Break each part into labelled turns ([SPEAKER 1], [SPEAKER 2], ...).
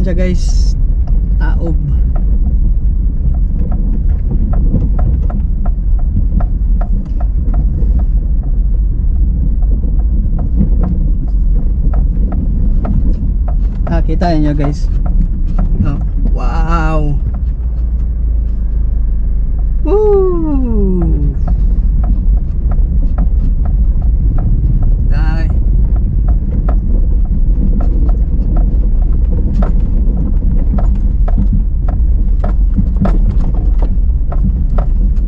[SPEAKER 1] Kuan siya, guys, taob. Ah, kita niyo, guys. Oh, wow. Woo! Dai.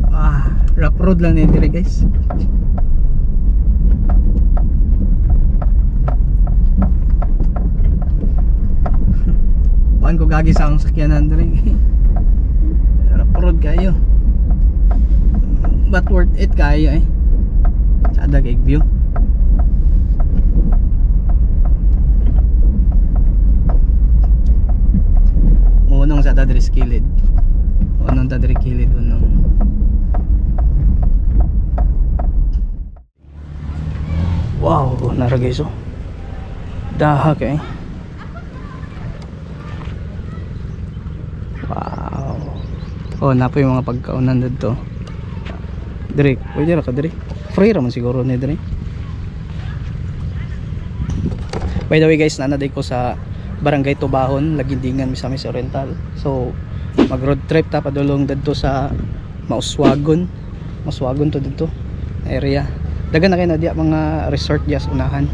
[SPEAKER 1] Ah, rough road lang ni dire, guys. Kuan ko gagi sa akong sakyanan dire. Rough road kayo. But worth it kayo eh. Sada kay view. Unong sa diri kilid. Unong ta diri kilid unong. Wow, nara, guys, oh. Dahak eh. Wow. Oh, napo yung mga pagkaunan dito. Dire, pwede ra ka dire. Free ra man siguro ni dire. By the way, guys, nanaday ko sa Barangay Tubahon, Lagindingan, Misamis Oriental. So, mag road trip ta padulong didto sa Mauswagon. Mauswagon to didto area. Dagan na kay na diya mga resort diya sa unahan.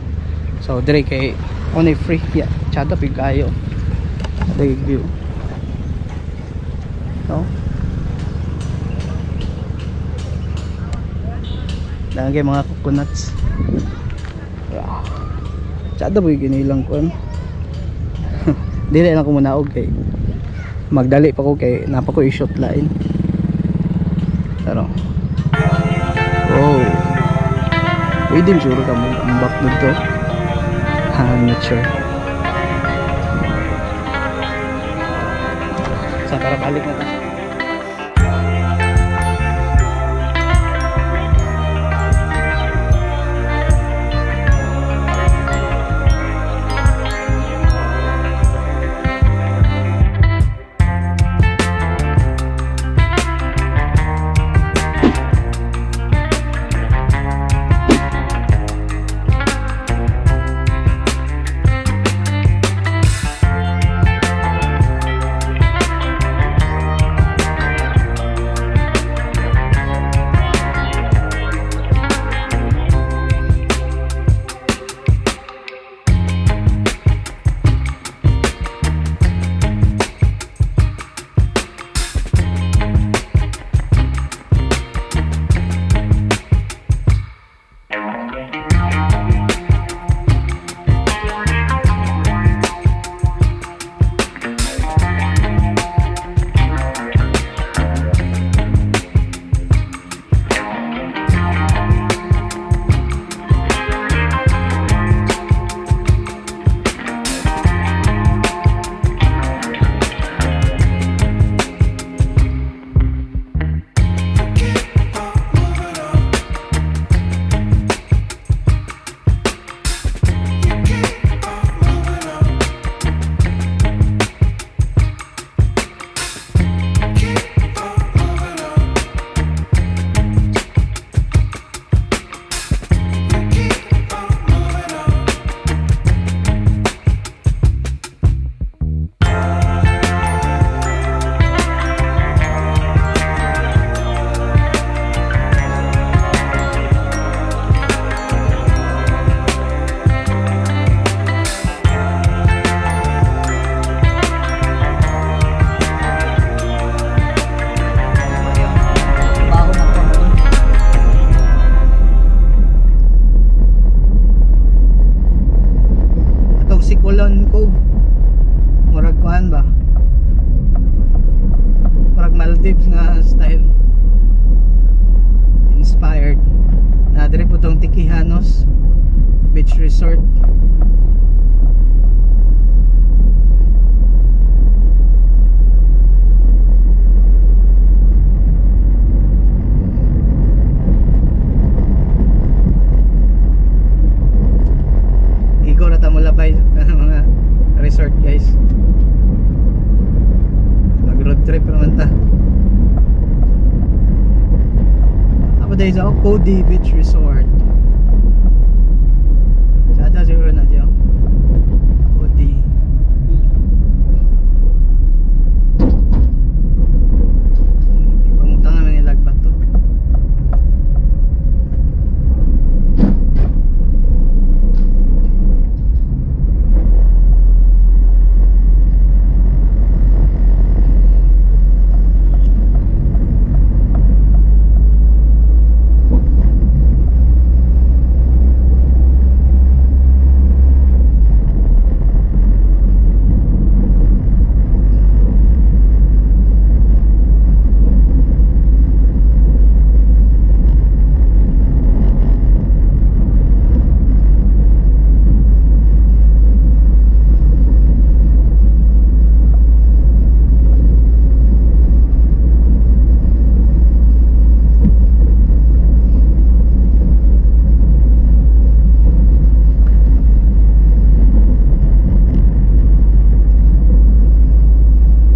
[SPEAKER 1] So, dire kay only free ya. Tsada pig kayo. Dagig view. No? Dagan kay mga coconuts. Yeah. Tsada po yung ginilang ko. Dili lang ko muna kay magdali pa ko kay napa ko i-shoot line. Pero oh, pwede sure ka mag-ambak dito. I'm not sure. So tara, balik na ta. Sicolon Cove, murag kuan ba, murag Maldives nga style inspired na. Dire po tong Tikihanos Beach Resort. Igo na ta mo labay sa mga resort, guys. Naa sa Cody Beach Resort. Sada siguro na diyo. Cody. Ipangutang naman nilag bato.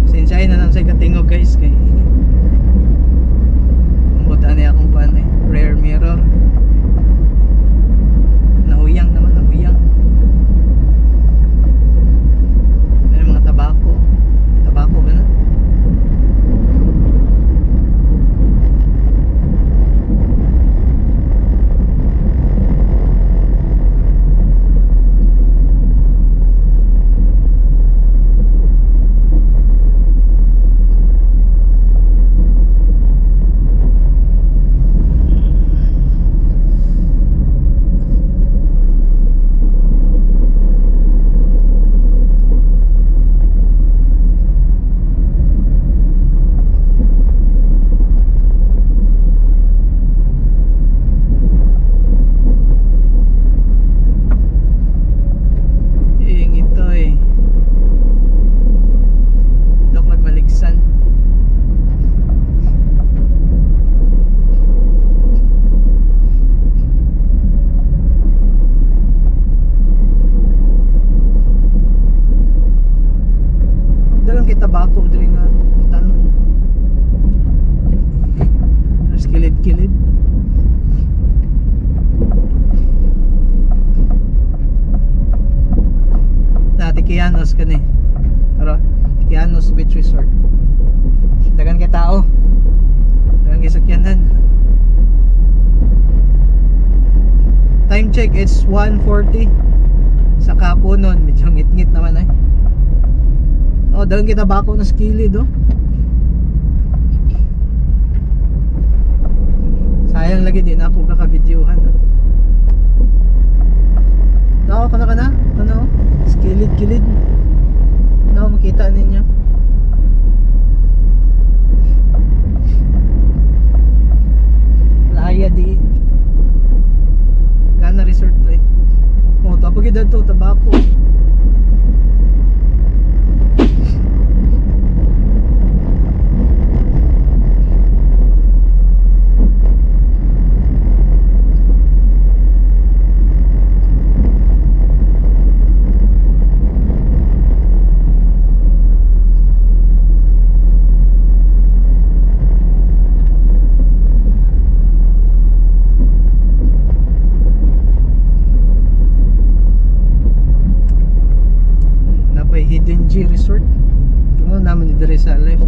[SPEAKER 1] Sinsyahin na lang sa katingog, guys, kay ambot ani akong kuan eh, rear mirror. Nahuyang naman, nahuyang. May mga tabako. Tabako ba na? Yung ito eh. Look like maligsan. Dalang kita bako diri nga tanong. There's kilid-kilid. Na Tikianos kani. Pero Tikianos Beach Resort. Dagan kay tao. Dagan kay sakyanan. Time check, it's 1:40 sa kapunon, medyo ngit-ngit naman eh. Oh, dagan kita bako na sa kilid oh. Sayang lagi di na ako kaka-videohan. No, kana kana, kana oh. Sa kilid-kilid. No, makita ninyo. Playa di Gana Resort eh. Oh, tapos gid to tabako. Napay Hidden G Resort. Ano naman diri sa left.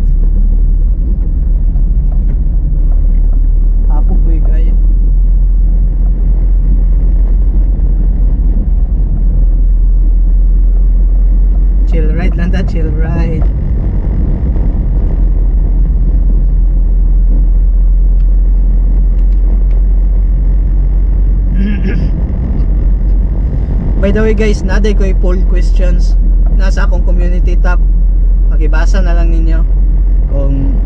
[SPEAKER 1] Apo boy kaya. Chill ride lang ta, chill ride. By the way guys, naday ko i-poll questions nasa akong community tab. Pakibasa na lang ninyo kung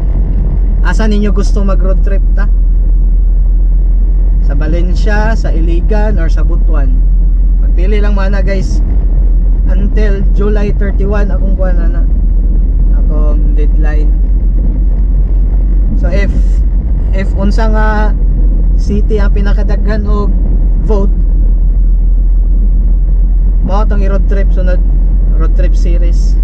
[SPEAKER 1] asa ninyo gusto mag road trip ta. Sa Valencia, sa Iligan, or sa Butuan. Pagpili lang mana guys. Until July 31 akong kuan na akong deadline. So if unsa nga city ang pinakadaghan og vote, mao tong i-road trip sunod, road trip series.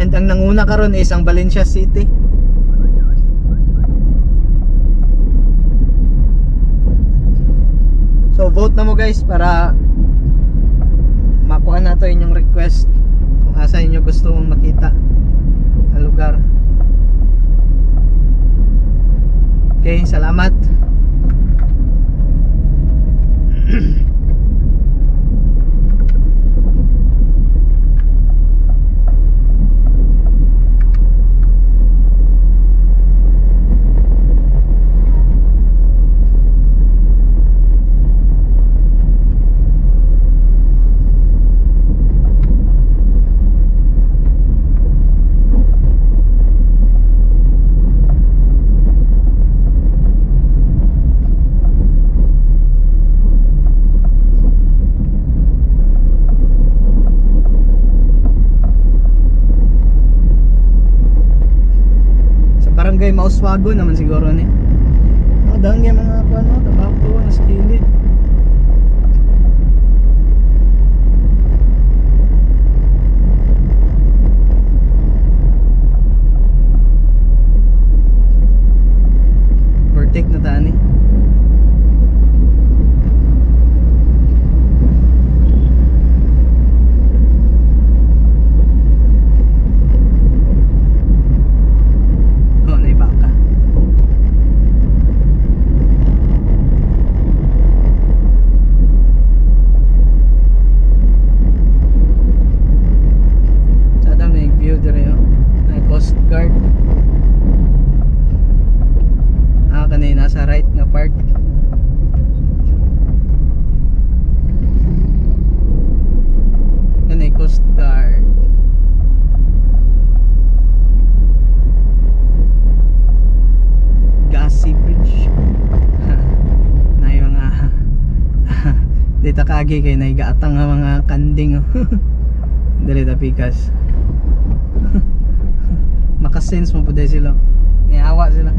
[SPEAKER 1] And ang nanguna karon is ang Valencia City. So vote na mo guys para makuha na to inyong request kung asa inyo gusto mong makita ang lugar. Okay, salamat. Barangay Mauswago naman siguro ni. Oh, dahil nga mga ano, tabako nasa gilid. Overtake na taan eh. Oh, naibaka. Sa dami yung view dire oh. Ay, Coast Guard. Ah, kanina nasa right nga part. Kanay Coast Guard. Gasi Bridge. Na yung mga dito kaagi kay naigaatang nga mga kanding oh. Dali ta pikas. Makasense mo pud sila. Niawa sila.